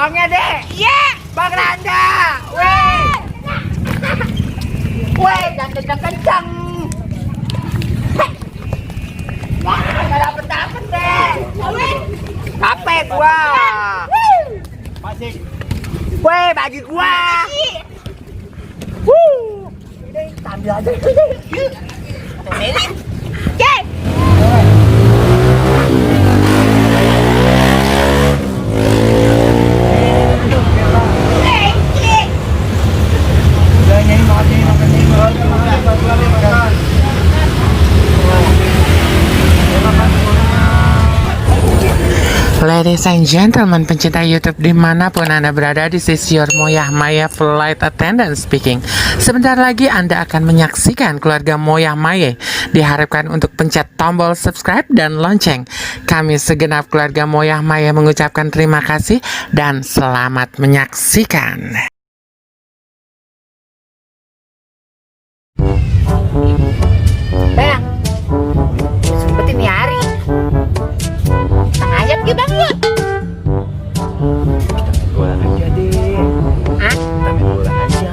Abangnya deh. Iya. Bang Randa. Weh. Weh, jangan kencang-kencang. Nggak dapet deh. Capek gua. Masih. Weh, bagi gua. Ini ambil aja. Melin. Cek. Udah nyanyi makan. Ladies and gentlemen, pencinta YouTube dimanapun Anda berada, this is your Moyah Maya Flight Attendant speaking. Sebentar lagi Anda akan menyaksikan keluarga Moyah Maya. Diharapkan untuk pencet tombol subscribe dan lonceng. Kami segenap keluarga Moyah Maya mengucapkan terima kasih dan selamat menyaksikan. Bang, sempetin nih hari. Ayam ya bang lu. Bola aja deh. Hah? Kita main bola aja.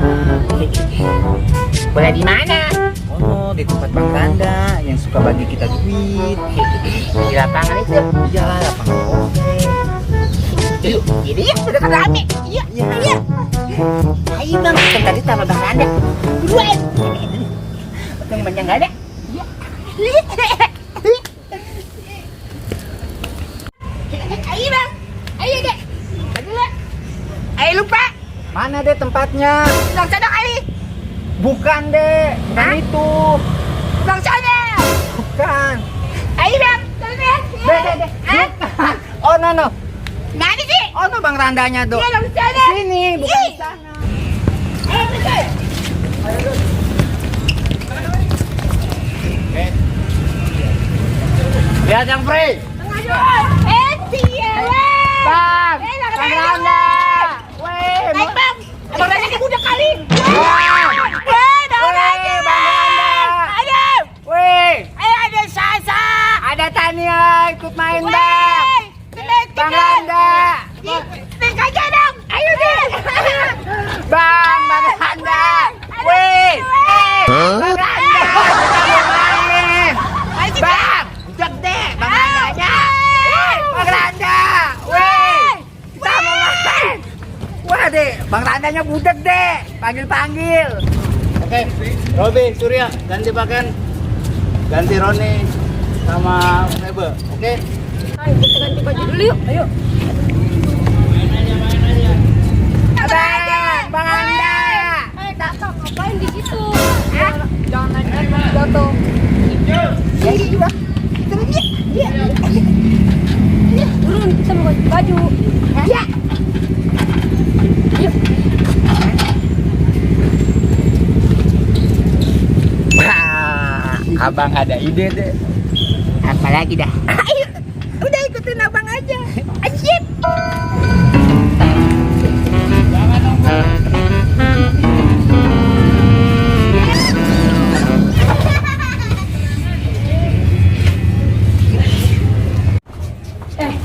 Boleh di mana? Oh, di tempat Bang Randa yang suka bagi kita duit. Di lapangan itu. Iya, lapangan komplek. Yuk, ini ya udah kan rame. Iya, iya. Ayo bang, kan tadi sama Bang Randa. Duluan. Temennya nggak ada. Ayo bang. Ayo deh. Ayo lupa. Mana deh tempatnya? Bang sana kali. Bukan deh, bukan Hah? itu. Bang sana. Bukan. Ayo bang. Sana. Deh. Hah? Bukan. Oh, no. Nggak ada sih. Oh, no Bang Randanya tuh. Iya bang sana. Sini, bukan Ih. di sana. Ayo betul. Lihat yang free. Bang, Bang Randa. Weh, Naik bang. Abang Randa udah kali. Wah. Bang Randa. Bang Randa. Ayo. Weh, Ayo ada Sasa. ada Tania ikut main bang. Bang Randa. Naik aja dong. Ayo deh. Bang Randa. Weh, Bang Randa. Kita mau main. Bang, udah deh, Bang Randanya. Bang Randa. Weh, kita mau main. Wah deh, Bang Randanya budek deh. Panggil-panggil. Oke, Robi, Surya, ganti pakaian. Ganti Roni sama Febe, oke? Ayo kita ganti baju dulu yuk. Ayo. Abang, Bang Randa. Datang ngapain di situ? Jangan naik jatuh. Ya juga. Turun ya. Iya. Turun kita mau ganti baju. Ya. Yuk. Abang ada ide deh. Apa lagi dah? Ayo. Udah ikutin abang aja. Asyik.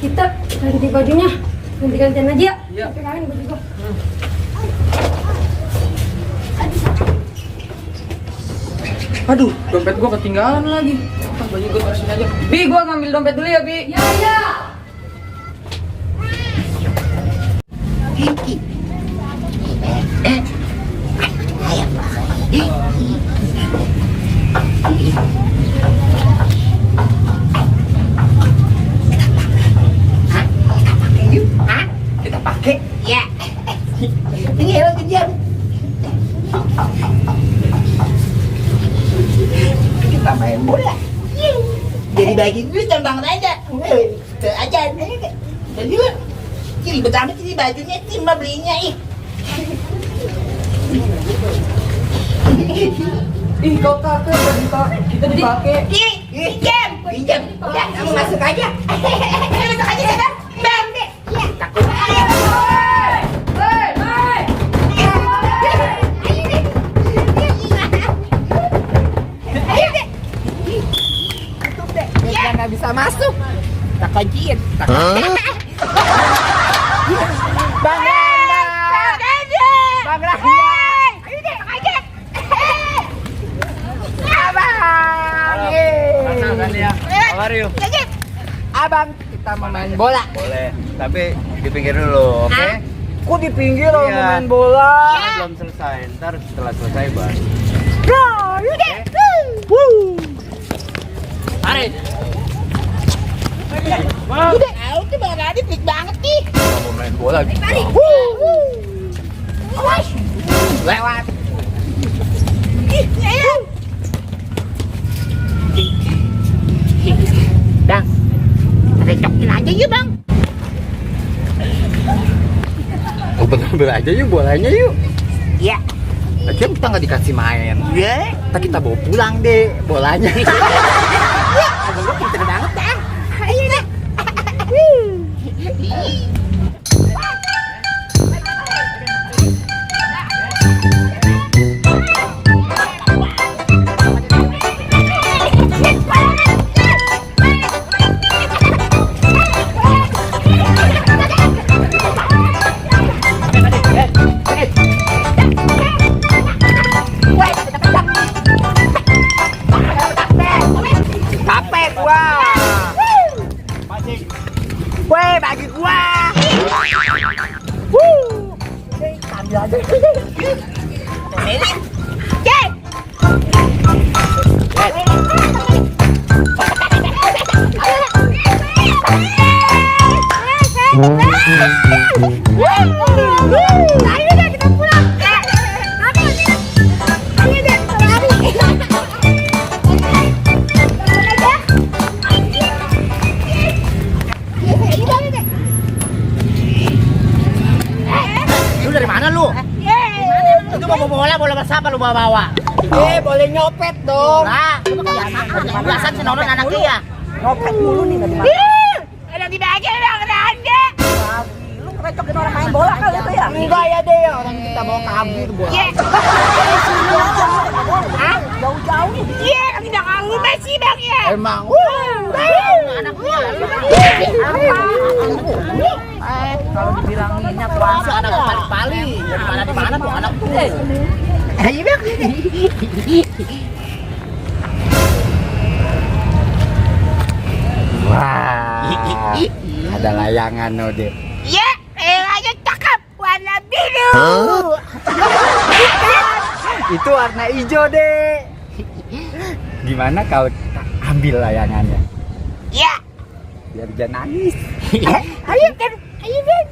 Kita ganti bajunya. Ganti-gantian aja ya. Iya. Pegangin baju gua. Aduh, dompet gua ketinggalan lagi. Ah, baju gua taruh sini aja. Bi, gua ngambil dompet dulu ya, Bi. Ya, ya. Hah? Kita pakai? Ya. Ini lo kejam. Kita main bola. Jadi bagi duit dan Bang Randa. Aja. Jadi lo kiri pertama kiri bajunya timba belinya ih. Ih, kau kakek kita dipakai. Pinjam. Udah, kamu masuk aja. Masuk aja sana. Bang, deh. Ya, takut. Dia nggak bisa masuk. Tak kunciin. Bang Randa. Bang Randa. Ayo deh, Bang Ajak. Abang. Kan ya. How are you? Ajak. Abang, kita mau main bola. Boleh, tapi di pinggir dulu, oke? Kok di pinggir orang Iya. mau main bola? Kan belum selesai, ntar setelah selesai bang. Bro, yuk deh. Mari. Udah, udah Bang Radit pelik banget nih. Mau main bola gitu. Mari. Awas. Lewat. Ayo. Bang, recokin aja yuk Bang. Ambil aja yuk bolanya yuk. Iya. Lagian kita nggak dikasih main. Iya. Ntar kita bawa pulang deh bolanya. Abang gue pinter banget dah. Ayo deh. Capek gua. Weh, bagi gua. Ambil aja. Ini. Cek. Ayo deh kita pulang. Ayo deh, lari. Lu dari mana lu? Itu mau bola siapa lu bawa? Boleh nyopet dong. Nah, kebiasaan si Nonon anaknya ya. Nyopet mulu nih dari mana? Ada di bagian Bang Randa. Lu ngerecokin orang main bola kali itu ya? Enggak ya deh, orang kita bawa kabur bola. Iya. Hah? Jauh-jauh nih. Iya, kan tidak kamu masih Bang ya. Emang. Anaknya. Kalau dibilanginnya kuasa anak pali-pali. Dari mana tuh anak tuh? Ayo Bang. Wah, ada layangan no deh. Iya, aja cakep warna biru. Itu warna hijau deh. Gimana kalau kita ambil layangannya? Iya. Biar dia nangis. Ayo kan, ayo kan.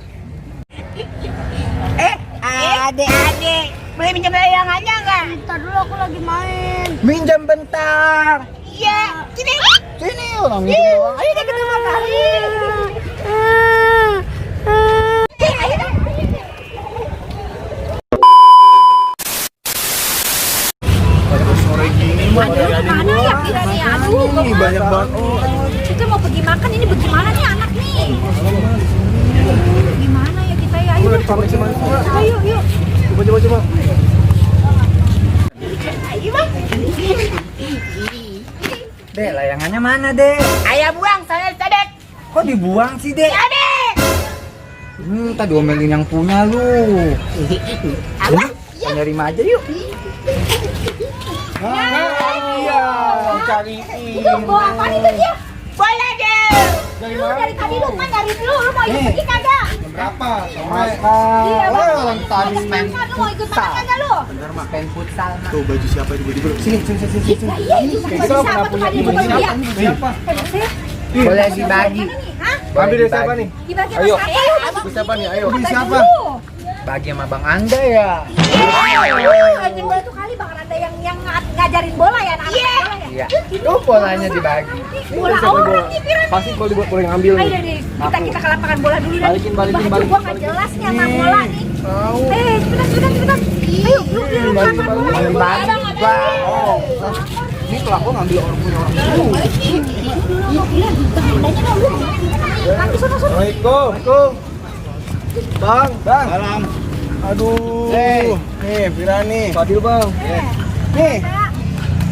Adik-adik, Boleh minjem layangannya nggak? bentar dulu aku lagi main. Minjam bentar. Iya. Sini. Sini orang itu doang. Ayo kita makan. Ayo kan. Sore gini mah Mana ya kira nih? Aduh, banyak banget. kita mau pergi makan ini bagaimana nih anak nih? Gimana ya kita ya? Ayo, ayo, yuk. Coba. Ayo bang. Dek, layangannya mana, Dek? Ayah buang, saya cedek. Kok dibuang sih, Dek? Cedek. Tadi omelin yang punya lu. Apa? Kita nyari aja yuk. Iya, cariin. Itu bawa apa itu dia? Boleh deh. Lu dari tadi lu kan nyari dulu, lu mau ikut pergi kagak? Berapa? Sama Iya, Bang. orang tadi main Lu mau ikut makan kagak lu? bener mah main futsal. Tuh baju siapa itu baju Sini. Nah, iya itu baju siapa tuh tadi bukan dia? siapa? Boleh dibagi. Hah? Ambil dari siapa nih? Dibagi Ayo. sama siapa? Baju siapa nih? Ayo. Bagi Siapa? dulu. Bagi sama Bang Anda ya. Anjing bola tuh kali Bang Randa yang ngajarin bola ya anak-anak bola ya. Iya. Tuh bolanya dibagi. Bola orang nih Piran. Pasti boleh ngambil Ayo nih. deh, kita ke lapangan bola dulu dah. Balikin. Baju gua nggak jelas nih sama bola nih. Cepetan. Ayo, yuk ke lapangan bola. Bagi, Bang. Ini kalau aku ngambil orang punya orang. Assalamualaikum. Bang. Salam. Aduh. Nih, Firani. Fadil, Bang. Nih.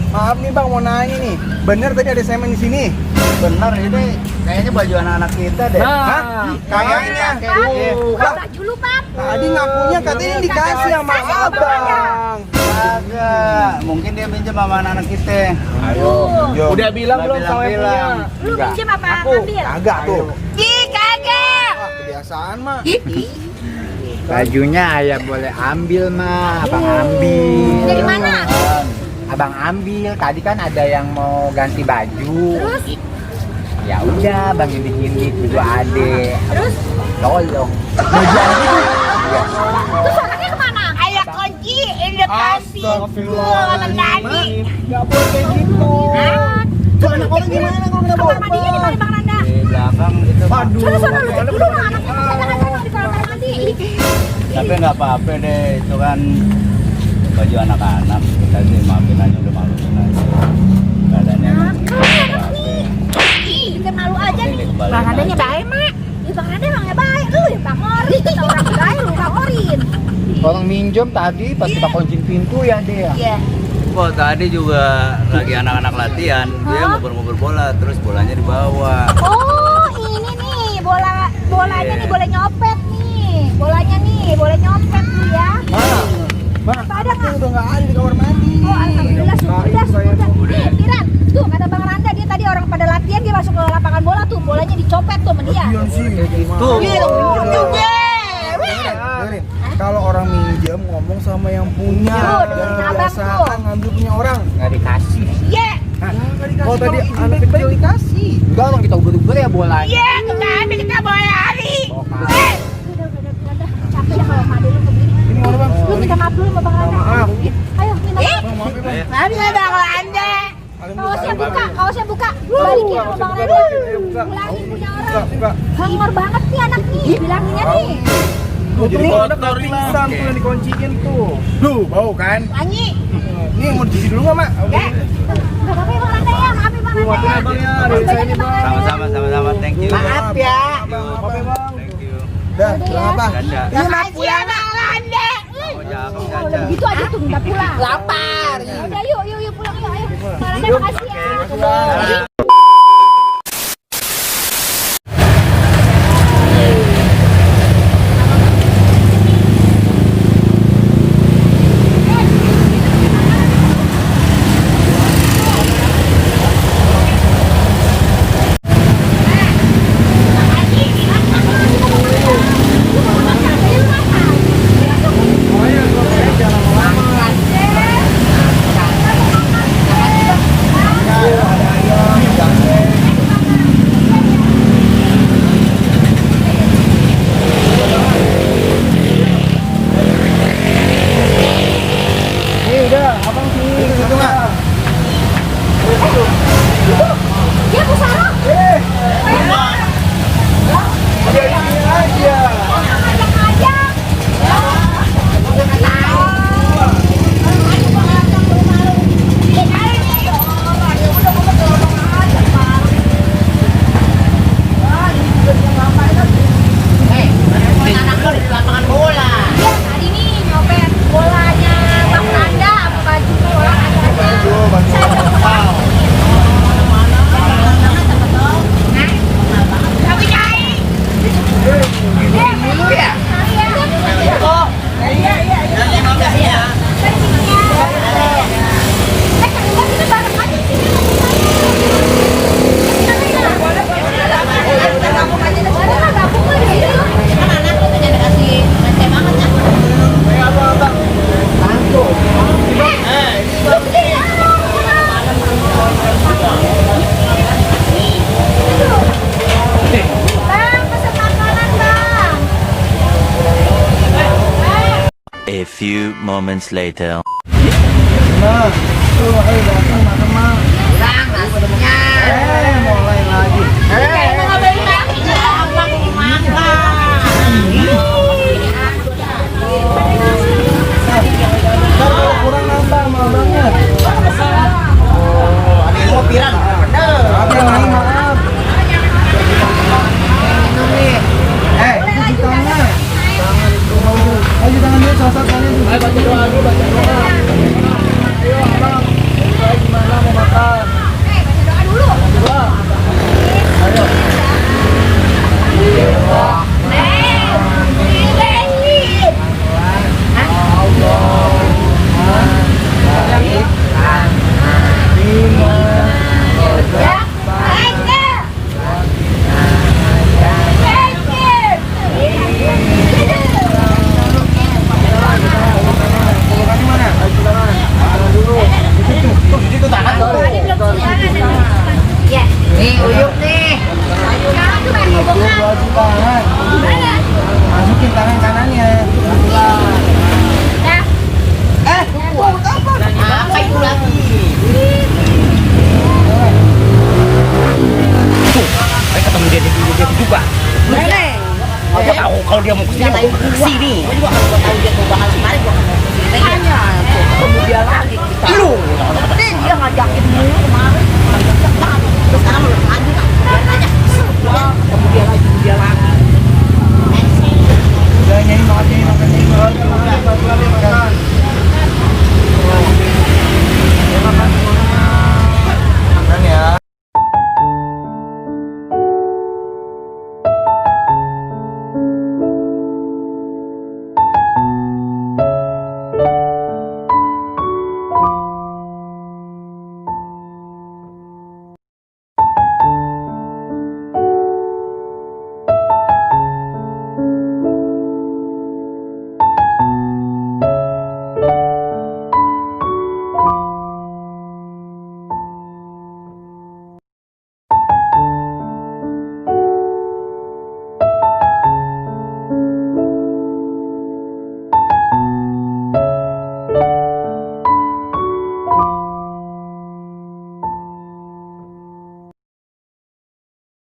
Maaf nih bang, mau nanya nih. Bener tadi ada semen di sini? Bener ini kayaknya baju anak-anak kita deh. Hah? Kayaknya. Lah, Baju lu, Pak. tadi ngakunya katanya dikasih sama abang. Kagak, mungkin dia pinjam sama anak-anak kita. Ayo. Udah bilang belum sama yang punya? Lu pinjam apa? Aku Ambil. kagak tuh. Ih, kagak. Ah, kebiasaan mah. Bajunya ayah boleh ambil mah, abang ambil. Dari mana? Abang ambil. Tadi kan ada yang mau ganti baju. Terus? Ya udah, bang ini berdua adek. Terus? Tolong. Iya. Terus orangnya kemana? Ayah kunci, ini kasih. Astagfirullah. Tadi. Gak boleh kayak gitu. Tuh anak orang gimana kalau kena Kamar bawa? mandinya di mana, Bang Randa? Di belakang itu. Aduh. Sana lu cek dulu lah anaknya jangan di kamar mandi. Tapi nggak apa-apa deh, itu kan baju anak-anak. Kita sih maafin aja, udah maluin aja. Keadaannya emang Ih, bikin malu aja nih. Kembali Bang Randanya aja. baik, Mak. Ih, Bang Randa emangnya baik. Lu yang bangorin. Kata orang baik, lu bangorin. Orang minjem tadi pas kita kuncin pintu ya dia. Iya. Kok tadi juga lagi anak-anak latihan, dia Hah? ngobrol-ngobrol bola, terus bolanya dibawa. Oh, ini nih bolanya nih boleh nyopet nih. Bolanya nih boleh nyopet nih ya. Mak, Apa ada nggak? udah nggak ada di kamar mandi. Oh, alhamdulillah Nah, sudah. itu saya tuh. Nih, Piran. Tuh kata Bang Randa dia tadi orang pada latihan dia masuk ke lapangan bola tuh, bolanya dicopet tuh sama dia. Iya sih. Tuh. Iya, juga. Dengerin, kalau orang minjem ngomong sama yang punya. Tuh, dengerin Jangan abang biasakan ngambil punya orang. Nggak dikasih. Iya. Oh tadi anak kecil dikasih. Enggak, orang kita uber-uber ya bolanya. Iya, kemana kita boleh lari. Oh, kan. Udah, capek ya kalau Mak dulu begini. Ini mau bang. Lu minta maaf dulu sama Bang Randa. Maaf. Ayo, minta maaf. Maaf ya bang. Maaf ya Bang Randa. Kaosnya buka. Balikin sama Bang Randa. Ulangin punya orang. Buka. Bangor banget nih anak nih, bilanginnya nih. Jadi kotor pingsan tuh yang dikunciin tuh. Duh, bau kan? Lanyi. Ini mau dicuci dulu nggak mak? Gak apa-apa ya Bang Randa ya, maaf ya Bang Randa Maaf ya, Bang, ya. Dari saya nih, Bang. Sama-sama, thank you. Maaf ya. Maaf ya bang. Thank you. Dah, apa? Gaca. Iya, makasih ya Bang Randa. Oh, jangan Udah gaca. begitu aja tuh minta pulang. Lapar. Udah yuk pulang yuk, ayo. Bang Randa makasih ya. Dia pusara. Anak lo di lapangan bola. Dia tadi nih nyopet bolanya Bang Randa sama baju bola aja. Saya udah ketemu. Tapi nyai. Dulu ya? Iya. Jangan 15 ya. Dari sini ya. Kalau kita bareng aja sini. Gabung aja deh. Gabung aja. Kan anak lo tuh jadi kasih receh banget ya. Bang, pesen makanan, Bang. A few moments later. Nah, tuh ayo datang makan mak. Bang, nasinya. Mulai lagi. Mau ngapain lagi? Apa mau makan? Ntar kalau kurang nambah sama abangnya. Ada yang mau piran. Bener. Maaf ya Mai, maaf. Cuci tangan. Cuci tangan dulu, sasak tangan dulu. Ayo baca doa dulu, baca doa. Ayo abang. Gimana? Nih, uyuk nih. Sekarang tuh bayar Itu hubungan. 2 juta kan. Masukin tangan kanannya. Ya. Apa itu lagi? Ketemu dia juga. Nenek. Gua tahu kalau dia mau kesini, mau kesini. Gua juga kalau tahu dia mau bakal kemarin, gua mau kesini. Hanya ketemu dia lagi kita. Lu, dia ngajakin mulu kemarin.